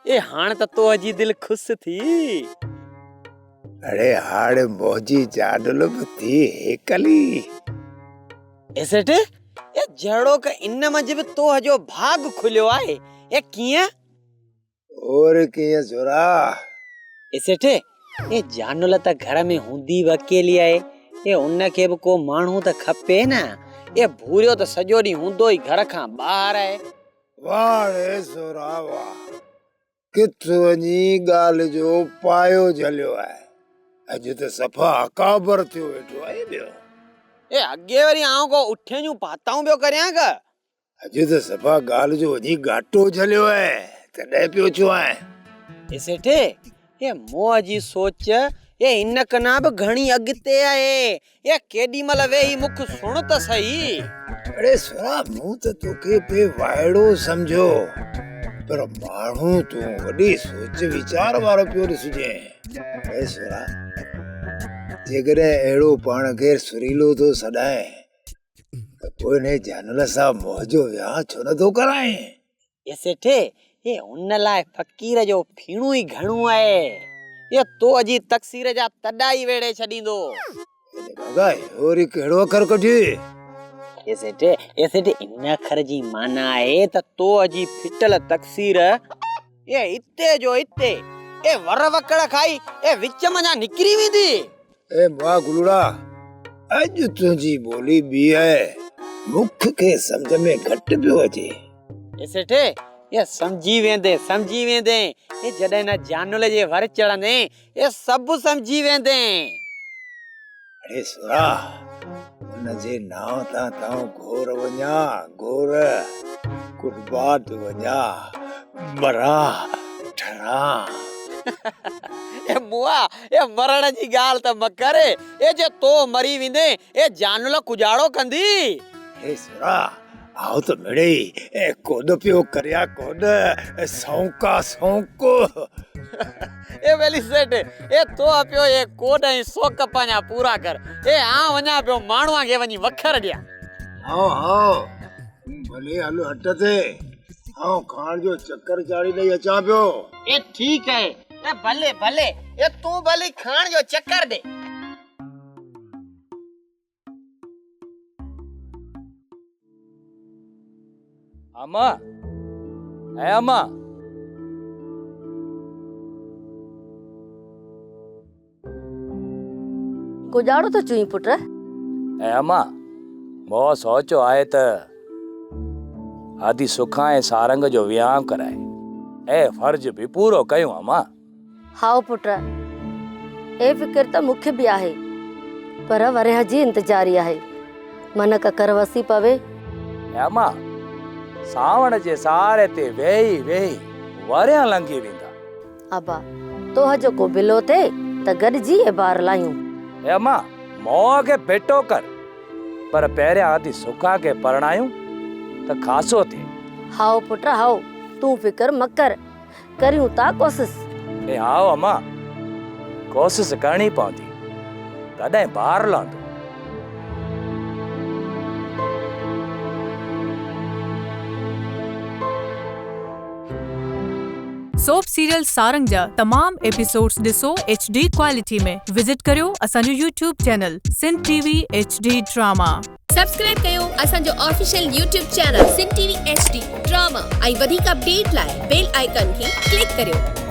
اي هاڻ ته تو جي دل خوش ٿي. اڙي هاڻ منهنجي جانل به ٿي هيڪلي. اي سيٺ، اي جهڙوڪ ان منجهه به تو جو ڀاڳ کليو آهي، اي ڪيئن؟ اور ڪيئن زورا؟ اي سيٺ، اي جانل ته گهر ۾ هوندي به اڪيلي آهي، اي ان کي به ڪو ماڻهو ته کپي نه، اي ڀوريو ته سڄو ڏينهن هوندو ئي گهر کان ٻاهر آهي. واهه ڙي زورا واهه، ڪٿ وڃي ڳالهه جو پايو جهليو آهي، اڄ ته صفا اڪابر ٿيو ويٺو آهين ٻيو. اي اڳي وري آئون ڪو اٺين جون پاتائون پيو ڪريان ڪه؟ اڄ ته صفا ڳالهه جو وڃي ڳاٽو جهليو آهي، تڏهن پيو چوانء. اي سيٺ، اي موهه جي سوچ اي ان ڪنا به گهڻي اڳتي آهي. اي ڪيڏي مهل ويهي مک سڻ ته سهي. اڙي سهراب، مون ته توکي پئي وائڙو سمجهيو، پر ماڻهو تون وڏي سوچ ويچار وارو پيو ڏسجين. اڙي سهراب، جيڪڏهن اهڙو پاڻ کي سريلو ٿو سڏائين ته پوء انهيء جانل سان موهه جو ويانهه ڇو نه ٿو ڪرائين؟ اي سيٺ، اي ان لاء فقير جو ڦيڻو ئي گهڻو آهي. اي تو جي تقصير جا تڏا ئي ويڙهي ڇڏيندو. اي ڀڳا، اهو وري ڪهڙو اکر ڪڍيئي؟ اي سيٺ، اي سيٺ، ان اکر جي معنيٰ آهي ته تو جي ڦٽل تقصير اي اتي جو اتي، اي ور وڪڙ کائي، اي وچ منجهان نڪري ويندي. اي مئا گلوڙا، اڄ تنهنجي ٻولي ٻي آهي، مک کي سمجهه ۾ گهٽ پيو اچي. اي سيٺ، اي سمجهي ويندين، سمجهي ويندين، اي جڏهن نه جانول جي ور چڙهندين، اي سڀ سمجهي ويندين. اڙي سورا، ان جي نانء تان تائون گهور وڃان، گهور، قربان وڃان، مران، ٺران. اي مئا، اي مرڻ جي ڳالهه ته مه ڪر، اي جي تو مري ويندين، اي جانل ڪجاڙو ڪندي. اڙي سورا، آئون ته مڙئي ڪوڏ پيو ڪريان ڪوڏ، سونڪا سونڪ. اي ولي سيٺ، اي تو پيو اهي ڪوڏ ۽ سونڪ پنهنجا پورا ڪر، اي آئون وڃان پيو ماڻهوء کي وڃي وکر ڏيان. هائو هائو، تون ڀلي هل هٽ تي، آئون کاڻ جو چڪر چاڙهي ڏئي اچان پيو. اي ٺيڪ آهي، اي ڀلي ڀلي، اي تون ڀلي کاڻ جو چڪر ڏي. اما اي اما. ڪڄاڙو ٿو چوين پٽ؟ اي اما، مون سوچيو آهي ته آڌي سکان ۽ سارنگ جو ويهانء ڪرائي اي فرض به پورو ڪيون اما. هائو پٽ، اي فڪر ته مون کي به آهي، پر ورهيه جي انتظاري آهي، من ڪڪر وسي پوي. اي اما، سانوڻ جي سهاري تي ويهي ويهي ورهيه لنگهي ويندا. ابا، توهه جو ڪو بلو ٿئي ته گڏجي اي بار لاهيون. اي اما، مون کي ڀيٽو ڪر، پر پهريان آڌي سکا کي پرڻايون ته خاصو ٿئي. هائو پٽ هائو، تون فڪر مه ڪر. ڪريون ٿا ڪوسس. اي هائو اما، ڪوسس ڪرڻي پوندي، تڏهن بار لهندو. سوپ سيريل سارنگ جا تمام ايپيسوڊز ڏسو ايڇ ڊي ڪوالٽي ۾ وزٽ ڪريو اسان جو YouTube channel Sindh T V H D drama. Subscribe ڪيو اسان جو official YouTube channel Sindh T V H D drama ۽ وڌيڪ اپڊيٽ لاء بيل آئيڪان کي ڪلڪ ڪريو.